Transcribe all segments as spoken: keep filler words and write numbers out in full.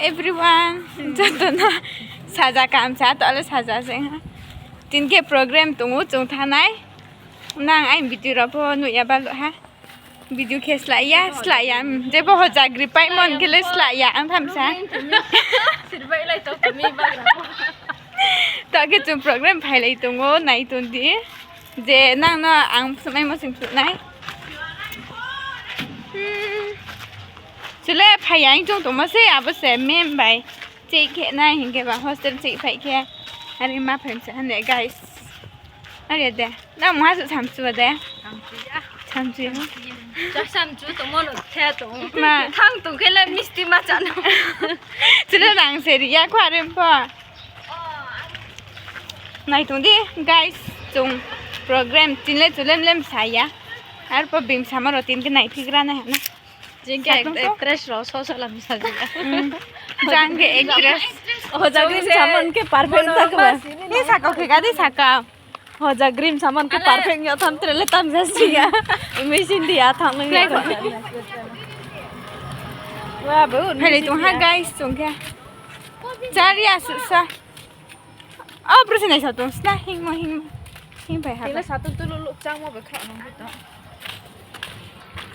Everyone, joto no saja kaham sa, to ale saja se ha. Tini khe program tong ou, chung thanng nai. Nang aini video rao pho nuh ya baluh ha. Video khe slái ya, slái ya, hmm, jebo hojagri paimo hing khe le slái ya, ang tham sa. Sirbai lai to kumi bagra. To khe chung program phailai tong ou, nai tong di. Je nang no ang phnuhmaimo sing phnuh nai. Hmm. Chule phai ya hing chung tongmo se, abo se mem bai. Cheih khe nai hing khe ba hostel cheih phai khe. Are ma phai se hane, guys. Are de. Nang mungha suh samchu de? Samchu ya. Samchu ya. Cha samchu tongmo no the tong. Ma. Thang tong khe le misti ma cha no. Chule rang se ri ya kho are pho. Nai tong di, guys, chung program tini le chulem lem sa ya. Arpho bimsamo rao tini khe naiphigra nai hana. Jing khe actress rao so so lam sa jing. Hmm. Jang khe actress. Hojagri samon khe perfect ta khe ba. Ni sakau khe ga di sakau. Hojagri samon khe perfect yo tham tre le tam ja si ya. Imagine di ya tham nang ya. Phailai tong ha guys, chung khe. Chari asuh sa. O, bro se naisa tong sna, hingmo, hingmo. Hing bai ha. Tila ba. Satung tulu luk changmo bai kha nang bo to.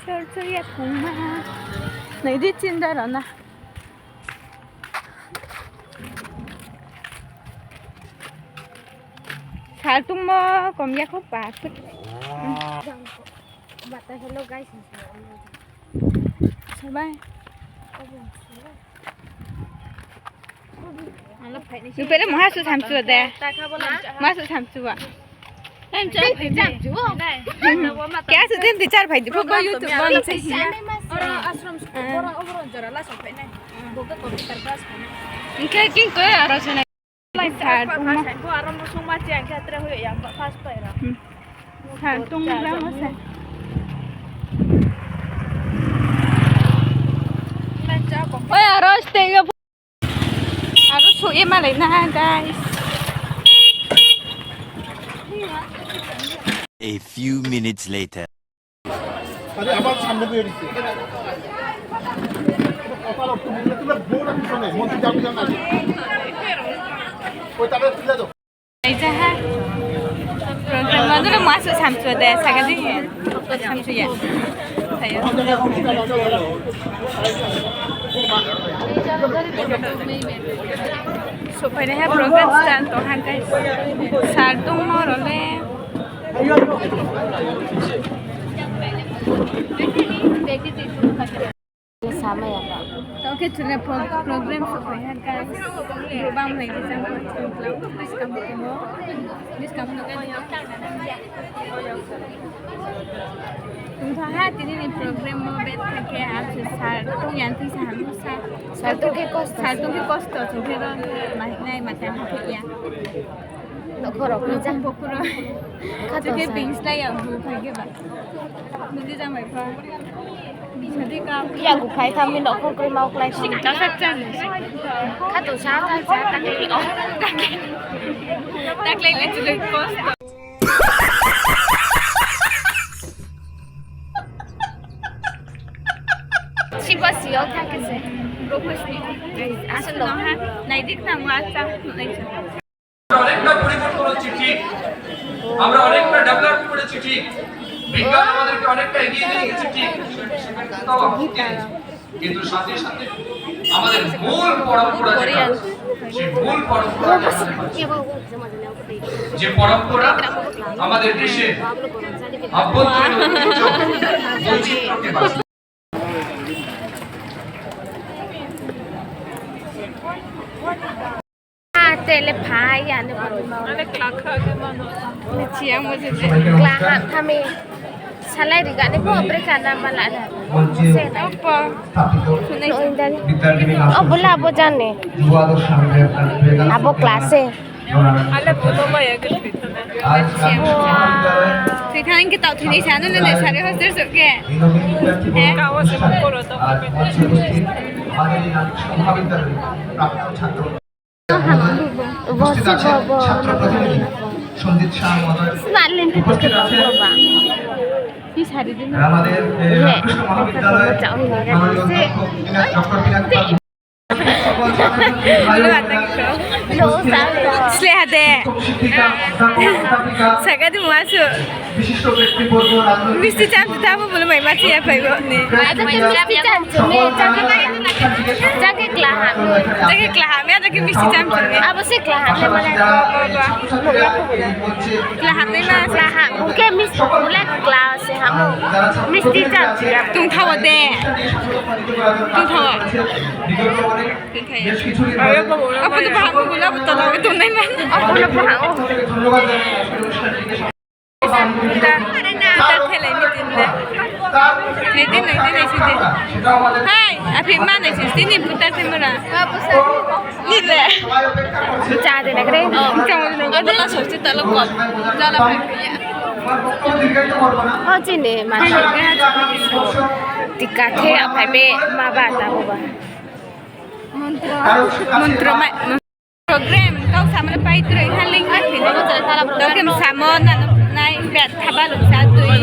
Sor sor ya thongma. Nai di chinda rao na. Sal tongmo kom ya kho pa. Bata hello guys. Sabai. Nung pele mungha suh samchu de. Mungha suh samchu ba. Kya suh din bichar phai di, bo YouTube bo ni se. Hingkhe king koi aro se nai. Sal tongma. Sal tongma se. Oi, aro stay yo. Aro suh ye malai na, guys. A few minutes later. আরে, আমার সামনে দিয়ে দিচ্ছে। কথা রক্ত বুঝলে তুলে বোন আর পিছনে, মন্ত্রী যাবে জানা। ওই তাদের তুলে দাও। Ai jaha. Program ma dulu mungha suh samchu de, saga di. Samchu ya. Sayo. Suh phai nai ha program start tong ha, guys. Sal tongmo rao le. Samai ya ba. Tao khe chule pro-, program suh phai ha, guys. Bang lai di jang ko chung klau. Buskang bo tongmo. Buskang bo tongmo. Tong tha ha, tini ni program mo bet khe ha, sal tong ya, tisa ham sa. Sal tong khe kosto. Sal tong khe kosto, chung khe ro, ma nai, ma tang khe ya. Nokhorok ni jang. Nokhorok ni jang. Khato sa. Chike bing slái ya bu phai khe ba. Nini jang bai pha. Sadi ka. Ya bu phai tham ni nokhorok kroi mau klái tham. Kasa chan. Khato sa, khato sa, khato sa. Taklai le chule kosto. Sibo siyok thang khe se. Bro khusi. Asal no ha. Nai dik na ma cha. Nai cha. অনেকটা পরিবর্তন হচ্ছে ঠিক, আমরা অনেকটা ডেভেলপ করেছি ঠিক, বিজ্ঞান আমাদেরকে অনেকটা এগিয়ে নিয়ে গেছে ঠিক, কিন্তু সাথে সাথে আমাদের মূল পরম্পরা যেটা, সেই মূল পরম্পরা যে পরম্পরা আমাদের দেশে আভ্যন্তরীণ ঐতিহ্য, বৈচিত্র্যকে বাঁচিয়ে Ate le phai ya ni. Ni chiya mo je je. Kla ha thami. Salai riga ni bo bre ka na mala na. Se na. Opo. Nung indani. O bula bo jani. Abo class e. Tui thang ke tau thini sa, nung nung sari hostel sok ke. He? Bo se bo bo. Sna lin ke ba. Ni sari din. He. Bo chao ni ga se. Bulu ata khe kho. Sle ha de. Saga di ma su. Misti cham tu tamo bulu mai ma chi ya phai bo ni. Ata khe misti cham chu me, chakhe, chakhe kla ha me. Chakhe kla ha me, ata khe misti cham chu me. Abo se kla ha me mane. Kla ha me ma. Kla ha, bung khe mis-, bung le kla se ha mo. Misti cham chu ya. Tongtha wo de. Tongtha wo. Tongtha ya. Apo no bahang ko gula bo tongtha wo tongnai ma. Apo no bahang o. Kita, kita thelai ni tin le. Nai tin, nai tin, nai si tin. Hai, aphi ma nai si tin ni puta the mura. Ni le. Cha de na kre. Cha de na kre. Abo la so si ta lo ko. Cha la phai ya. O chini ma. Tika the aphai be ma ba ta bo ba. Montro, montro ma. Program, kau samle pai troi, haling ma phini. Program samo, nano nai, bet thaba lung sa tui.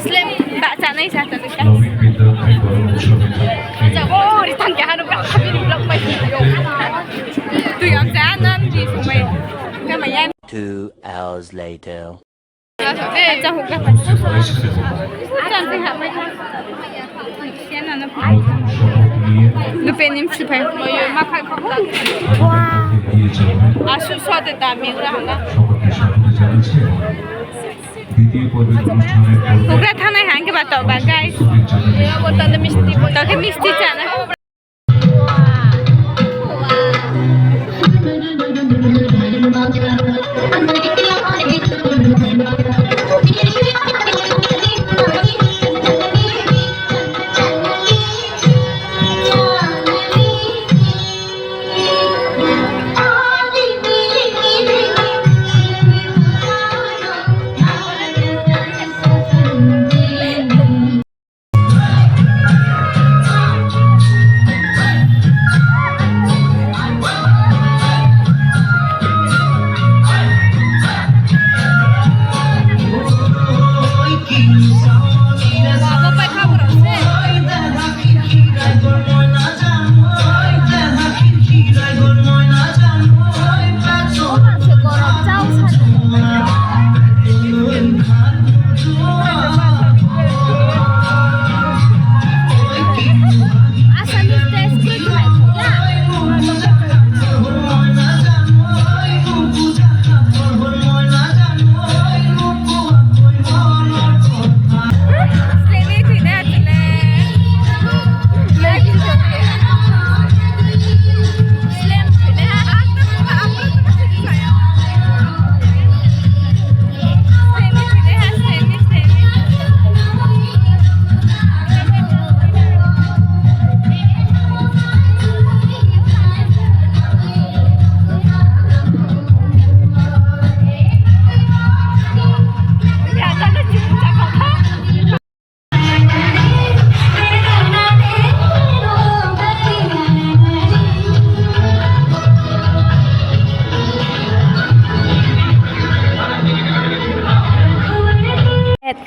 Slem, ba chanai sa tui ka. Oh, ri tang kya hanu ka, kami ni blok pai. Tui am sa, nan di sumai. Kama yan. Two hours later. Lupe nim si phai. Asu so de dami ura hanga. Hugra thanai hang ke ba to ba, guys. To khe misti chana.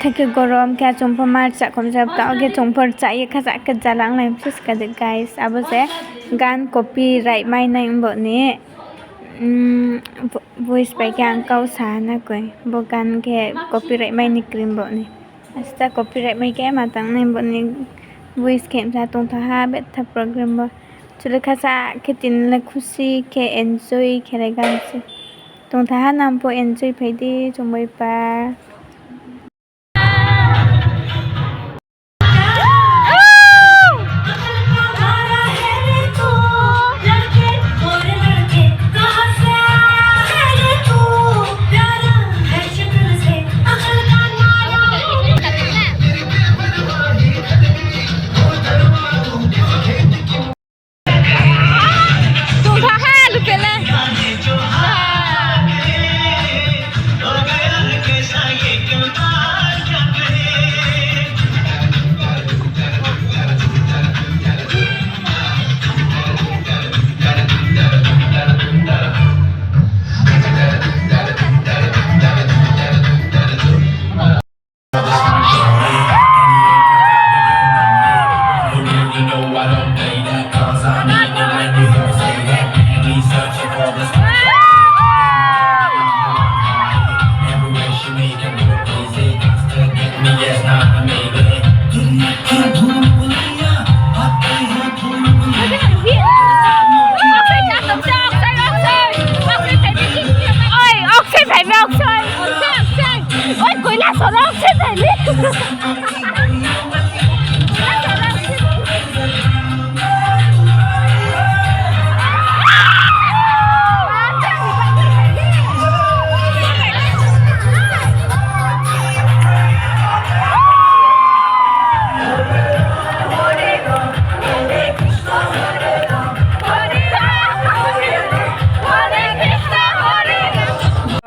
Theke gorom khe achung pho mar cha khom sa ta, oke chung pho cha ye kha cha khe jalang nai sis ka de guys. Abo se gan copyright mai nai bo ni, mm, vo-, voice pai khe ang kau sa na koi. Bo gan khe copyright mai ni krim bo ni. Asta copyright mai khe ma tang nai bo ni voice khe msa tongtha ha betha program bo. Chule kha cha khe tin le khusi khe enjoy khe le gan se. Tongtha ha nam pho enjoy phai di chumui pa.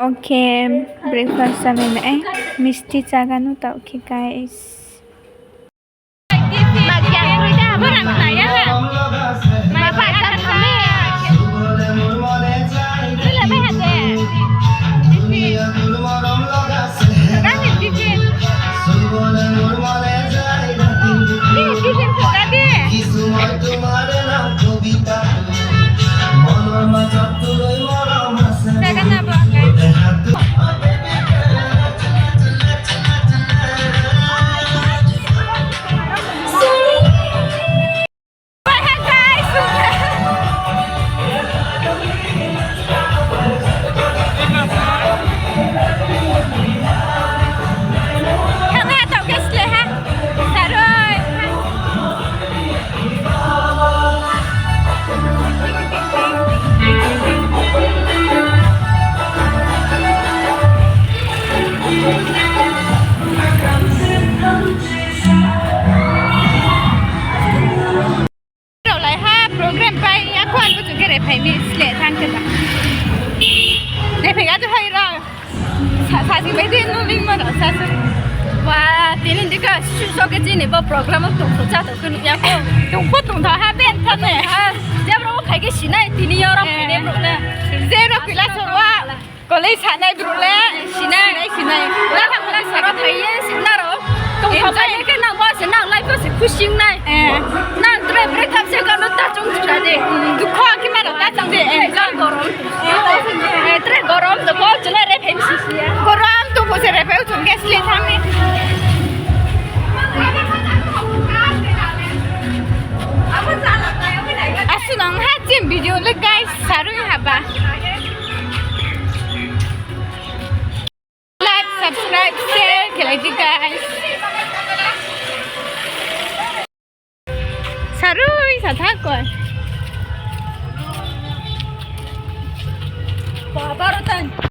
Okay, breakfast chánai nai, misti cháganu taoh khe guys. Rao lai ha program pai ya kho, ang bo chung khe re phai mi sleh thanng khe ba. Nai phai ga to hai rao. Sa, sa si bai de no ling ma rao sa sa. Wa, tini dika su so khe chini bo program o tong pho cha tong khe nuh ya kho. Tong pho tong tha ha ben tha ne. Ha, je brouh phai khe sinai, tini yo rao phai nai brouh le. Je rao pila so wa. College sanai brouh le sinai, sinai, sinai. Ura thang ura saro phai ye sinai rao. Tong enjoy. Phai ye khe nang bo se nang life o se khusi ong nai. Eh. Nang tre break up se kano ta chung sa de. Dukho khe ma rao ta chung de. Eh, enjoy gorom. Eh, tre gorom to bo chuna re phai si si ya. Gorom to bo se re phai chung khe sleh thanng ni. Asuh nang ha chini video le guys, sarui haba. Like, subscribe, share khe lai di guys. Sarui sa tha koi. Ba, baro tan.